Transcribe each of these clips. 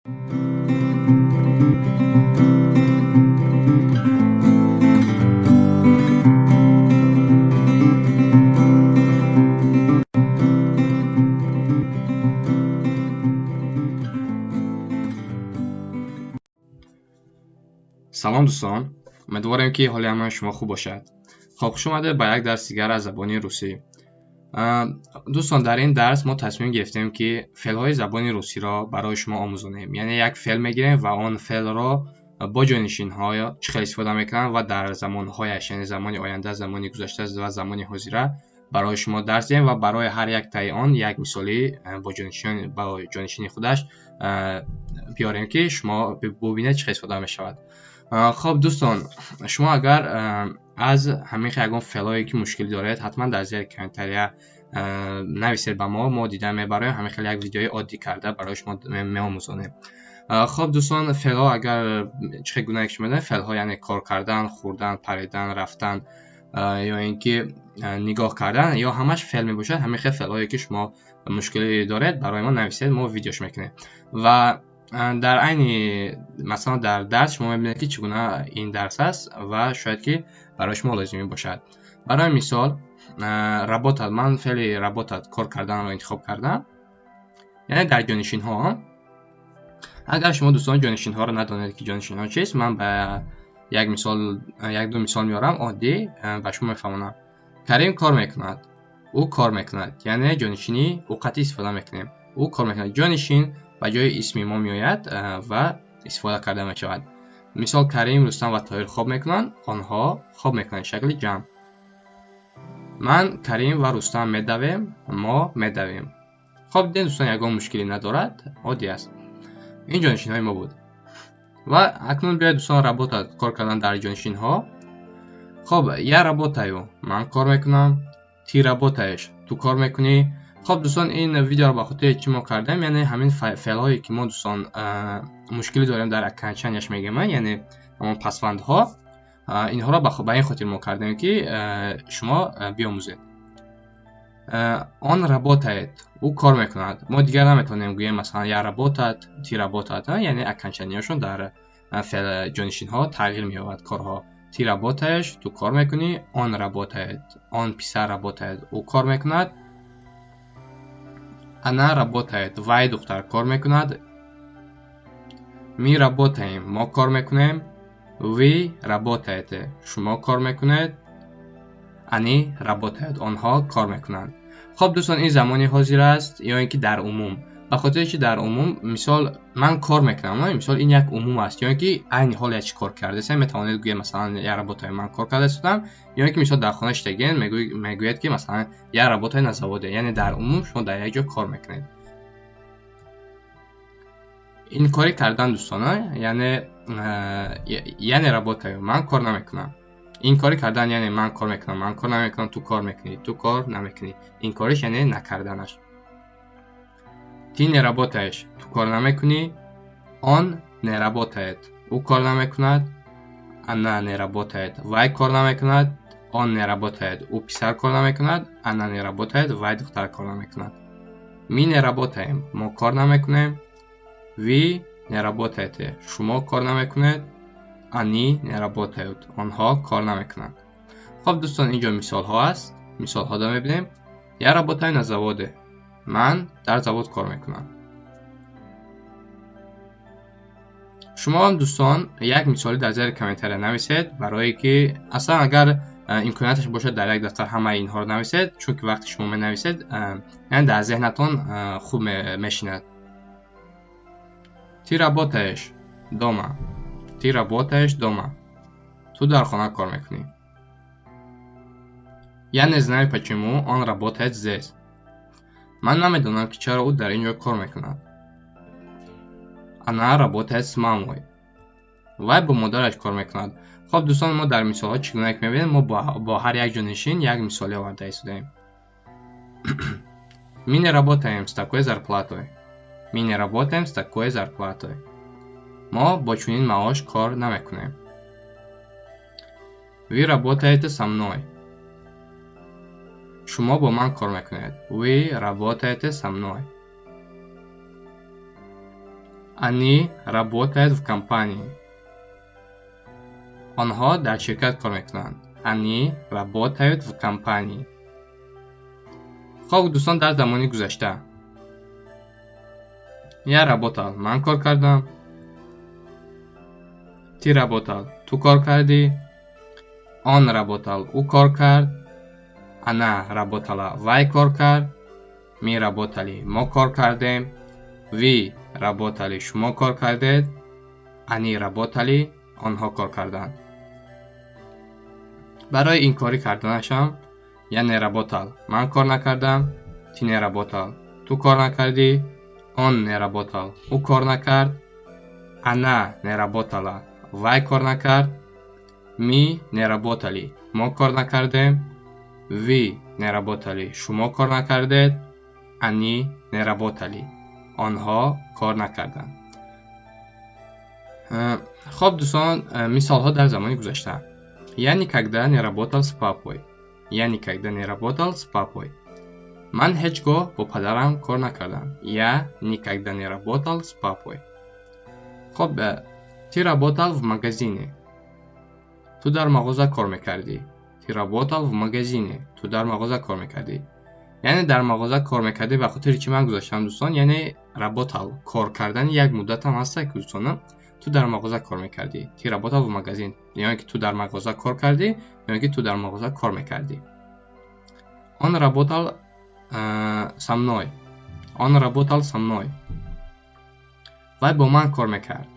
Салом, дӯстон! Умедворем, ки ҳоли ҳамаи шумо хуб бошад. Хоб, хуш омадед ба як дарси дигар аз забони русӣ. Дӯстон, дар ин дарс мо тасмим гирифтем, ки феълҳои забони русиро барои шумо омӯзонем. Яъне як феъл мегирем ва он феълро бо ҷойнишинҳо чӣ хел истифода мекунанд ва дар замонҳояш, яъне замони оянда, замони гузашта ва замони ҳозира барои шумо дарс диҳем ва барои ҳар як таи он як мисоли бо ҷойнишини худаш биёрем, ки шумо бубинед, чӣ хел истифода мешавад. Хоб, дӯстон, шумо агар аз ҳамин хел ягон феълҳое ки мушкилӣ доред, ҳатман дар зери комментария нависед ба мо, мо дида мебароем, ҳамин хел як видеои оддӣ карда барои шумо меомӯзонем. Хоб, дӯстон, феълҳо агар чӣ хел гунае ки шумо медонед, феълҳо яъне кор кардан, хӯрдан, паридан, рафтан ё ин ки нигоҳ кардан ё ҳамаш феъл мебошад. Ҳамин хел феълҳое ки шумо мушкилӣ доред, барои мо нависед, мо видеош мекунем ва дар айни масалан дар дарс шумо мебинед, ки чӣ гуна ин дарс аст ва шояд ки барои шумо лозимӣ бошад. Барои мисол, работать, ман феъли работать, кор карданро интихоб кардам, яъне дар ҷойнишинҳо. Агар шумо, дӯстон, ҷойнишинҳоро надонед, ки ҷойнишинҳо чист, ман ба як мисол, як-ду мисол меорам, оддӣ ба шумо мефаҳмонам. Карим кор мекунад, ӯ кор мекунад, яъне ҷойнишини ӯ қатъӣ истифода мекунем. Ӯ кор мекунад, ҷойнишин ба ҷои исми мо меояд ва истифода карда мешавад. Мисол: Карим, Рустам ва Тоҳир хоб мекунанд, онҳо хоб мекунанд, шакли ҷамъ. Ман, Карим ва Рустам медавем, мо медавем. Хоб, дидем, дӯстон, ягон мушкилӣ надорад, оддӣ аст. Ин ҷойнишинҳои мо буд. Ва акнун биёед, дӯстон, работать, кор кардан дар ҷойнишинҳо. Хоб, я работаю, ман кор мекунам, ты работаешь, ту кор мекунӣ. Хоб, дӯстон, ин видеоро ба хотири чӣ мо кардем? Яъне ҳамин феълҳое ки мо, дӯстон, мушкилӣ дорем дар окончанияш мегӯем, яъне ҳамон пасвандҳо, инҳоро ба ин хотир мо кардем, ки шумо биомӯзед. Он работает, ӯ кор мекунад. Мо дигар наметавонем гӯем, масалан, я работать, ты работать, яъне окончанияшон дар ҷойнишинҳо тағйир меёбад корҳо. Ты работаешь, ту кор мекунӣ, он работает, он писар работает, ӯ кор мекунад, она работает, вай духтар кор мекунад, мы работаем, мо кор мекунем, вы работаете, шумо кор мекунед, они работают, онҳо кор мекунанд. Хоб, дӯстон, ин замони ҳозир аст ё ин ки дар умум? Ба хотире чи дар умум? Мисол, ман кор мекунам, мисол, ин як умум аст ё ин ки айни ҳол як чӣ кор кардасем, метавонед гӯед, масалан, я работаю, ман кор карда истодам, ё ин ки, мисол, дар хона шитагиен, мегӯяд, ки, масалан, я работаю на заводе, яъне дар умум шумо дар як ҷо кор мекунед. Инкорӣ кардан, дӯстона, яъне я не работаю, ман кор намекунам. Инкорӣ кардан яъне ман кор мекунам, ман кор намекунам, ту кор мекунӣ, ту кор намекунӣ. Инкориш яъне накарданаш. Ты не работаешь, ту кор намекунӣ, он не работает, ӯ кор намекунад, она не работает, вай кор намекунад, он не работает, ӯ писар кор намекунад, она не работает, вай духтар кор намекунад. Мы не работаем, мо кор намекунем, вы не работаете, шумо кор намекунед, они не работают, онҳо кор намекунанд. Хоб, дӯстон, инҷо мисолҳо аст, мисолҳоро мебинем. Я работаю на заводе, ман дар завод кор мекунам. Шумо, дӯстон, як мисолӣ дар зери комментария нависед, барое ки аслан агар имконияташ бошад, дар як дафтар ҳамаи инҳоро нависед, чунки вақте шумо менависед, яъне дар зеҳнатон хуб мешинад. Ты работаешь дома, ты работаешь дома, ту дар хона кор мекунӣ. Я не знаю, почему он работает здесь, ман намедонам, ки чаро ӯ дар ин ҷо кор мекунад. Она работает с мамой, вай бо модараш кор мекунад. Хоб, дӯстон, мо дар мисолҳо чӣ гуна ки мебинем, мо бо ҳар як ҷонишин як мисоле оварда истодаем. Мы не работаем с такой зарплатой, мы не работаем с такой зарплатой, мо бо чунин маош кор намекунем. Вы работаете со мной, шумо бо ман кор мекунед. Вы работаете со мной. Они работают в компании. Онҳо дар ширкат кор мекунанд. Они работают в компании. Хоб, дӯстон, дар замони гузашта: я работал — ман кор кардам, ты работал — ту кор кардӣ, он работал — ӯ кор кард, она работала — вай кор кард, мы работали — мо кор кардем, вы работали — шумо кор кардед, они работали — онҳо кор карданд. Барои инкорӣ карданашам: я не работал — ман кор накардам, ты не работал — ту кор накардӣ, он не работал — ӯ кор накард, она не работала — вай кор накард, мы не работали — мо кор накардем, вы не работали — шумо кор накардед, они не работали — онҳо кор накарданд. Хоб, дӯстон, мисолҳо дар замони гузашта: я никогда не работал с папой. Я никогда не работал с папой. Ман ҳеҷ гоҳ бо падарам кор накардам. Я никогда не работал с папой. Хоб, ты работал в магазине. Ту дар мағоза кор мекардӣ. Ты работал в магазине. Ту дар мағоза кор мекардӣ. Яъне дар мағоза кор мекардӣ. Ба хотири чӣ ман гузоштам, дӯстон? Яъне работал кор кардани як муддатам ҳаста, ки, дӯстона, ту дар мағоза кор мекардӣ. Ты работал в магазин, ё ки ту дар мағоза кор кардӣ, ё ки ту дар мағоза кор мекардӣ. Он работал со мной. Он работал со мной. Вай бо ман кор мекард.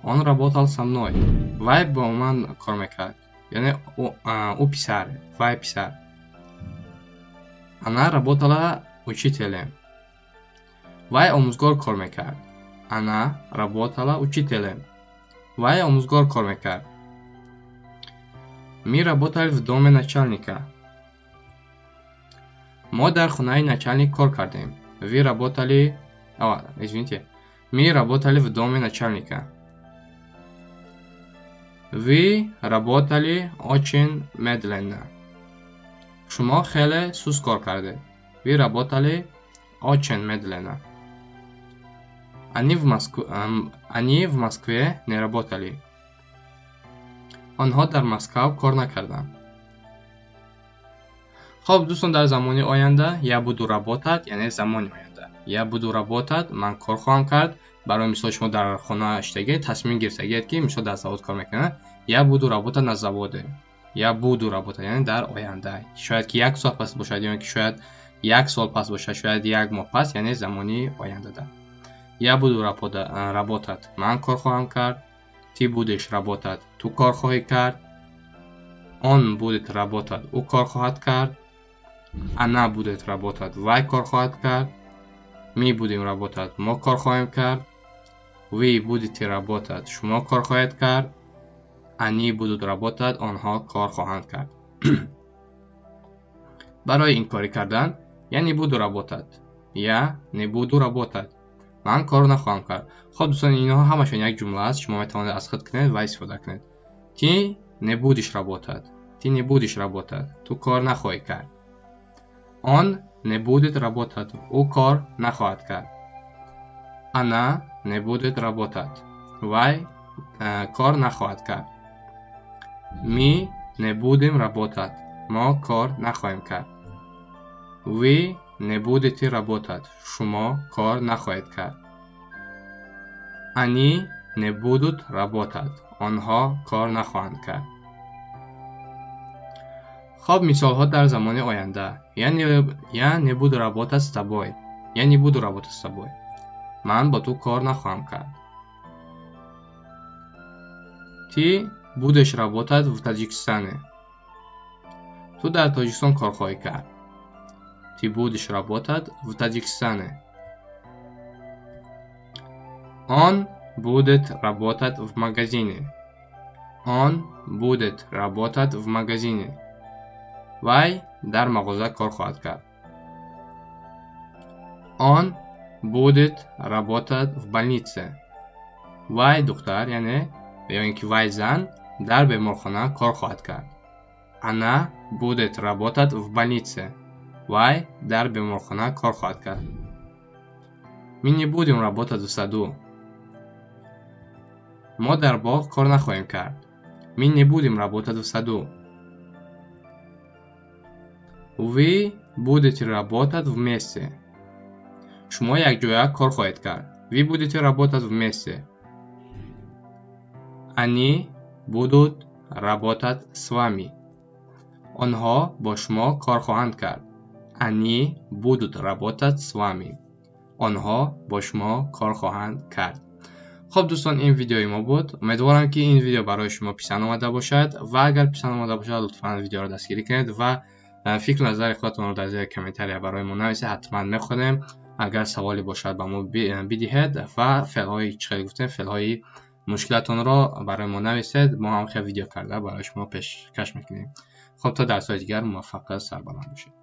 Он работал со мной. Вай бо ман кор мекард, яъне ӯ писар, вай писар. Она работала учителем. Вай омӯзгор кор мекард. Она работала учителем. Вай омӯзгор кор мекард. Мы работали в доме начальника. Мо дар хонаи начальник кор кардем. Вы работали, извините, мы работали в доме начальника. Вы работали очень медленно. Шумо хеле суст кор кардед. Вы работали очень медленно. Они в Москве не работали. Онҳо дар Москав кор накарданд. Хоб, дӯстон, дар замони оянда: я буду работать, яъне замони оянда. Я буду работать — ман кор хоҳам кард. Барои мисол, шумо дар хона иштагӣ, тасмим гирифтагиед, ки мисол дар завод кор мекунед. Я буду работать на заводе. Я буду работать, яъне дар оянда, шояд ки як соат пас бошад, ё ки шояд як сол пас бошад, шояд як моҳ пас, яъне замони ояндада. Я буду работать — ман кор хоҳам кард, ты будешь работать — ту кор хоҳӣ кард, он будет работать — ӯ кор хоҳад кард, она будет работать — вай кор хоҳад кард, мы будем работать — мо кор хоҳем кард, вы будете работать — шумо кор хоҳед кард, они будут работать — онҳо кор хоҳанд кард. Барои инкорӣ кардан: я не буду работать. Я не буду работать. Ман кор нахоҳам кард. Хоб, дӯстон, инҳо ҳамашон як ҷумла аст, шумо метавонед аз худ кунед ва истифода кунед. Ты не будешь работать. Ты не будешь работать. Ту кор нахоҳӣ кард. Он не будет работать. Ӯ кор нахоҳад кард. Она не будет работать. Вай кор нахоҳад кард. Мы не будем работать. Мо кор нахоҳем кард. Вы не будете работать. Шумо кор нахоҳед кард. Они не будут работать. Онҳо кор нахоҳанд кард. Хоб, мисолҳо дар замони оянда: я не буду работать с тобой. Я не буду работать с тобой. Ман бо ту кор нахоҳам кард. Ты будешь работать в Таджикистане. Ту дар Тоҷикистон кор хоҳӣ кард. Ты будешь работать в Таджикистане. Он будет работать в магазине. Он будет работать в магазине. Вай дар мағоза кор хоҳад кард. Он будет работать в больнице. Вай духтар, яъне ё ин ки вай зан дар беморхона кор хоҳад кард. Она будет работать в больнице. Вай дар беморхона кор хоҳад кард. Мы не будем работать в саду. Мо дар боғ кор нахоҳем кард. Мы не будем работать в саду. Вы будете работать вместе. Шумо якҷоя кор хоҳед кард. Вы будете работать вместе. Они будут работать с вами. Онҳо бо шумо кор хоҳанд кард. Они будут работать с вами. Онҳо бо шумо кор хоҳанд кард. Хуб, дӯстон, ин видеои мо буд. Умедворам, ки ин видео барои шумо писанд омада бошад, ва агар писанд омада бошад, лутфан видеоро дастгирӣ кунед ва фикру назари худатонро дар зери комментария барои мо нависед, ҳатман мехонем. Агар саволе бошад, ба мо бидиҳед ва феълҳои, чӣ хеле гуфтем, феълҳои мушкилатонро барои мо нависед, мо ҳам хел видео карда барои шумо пешкаш мекунем. Хуб, то дарсҳои дигар муваффақият, сарбаланд бошед.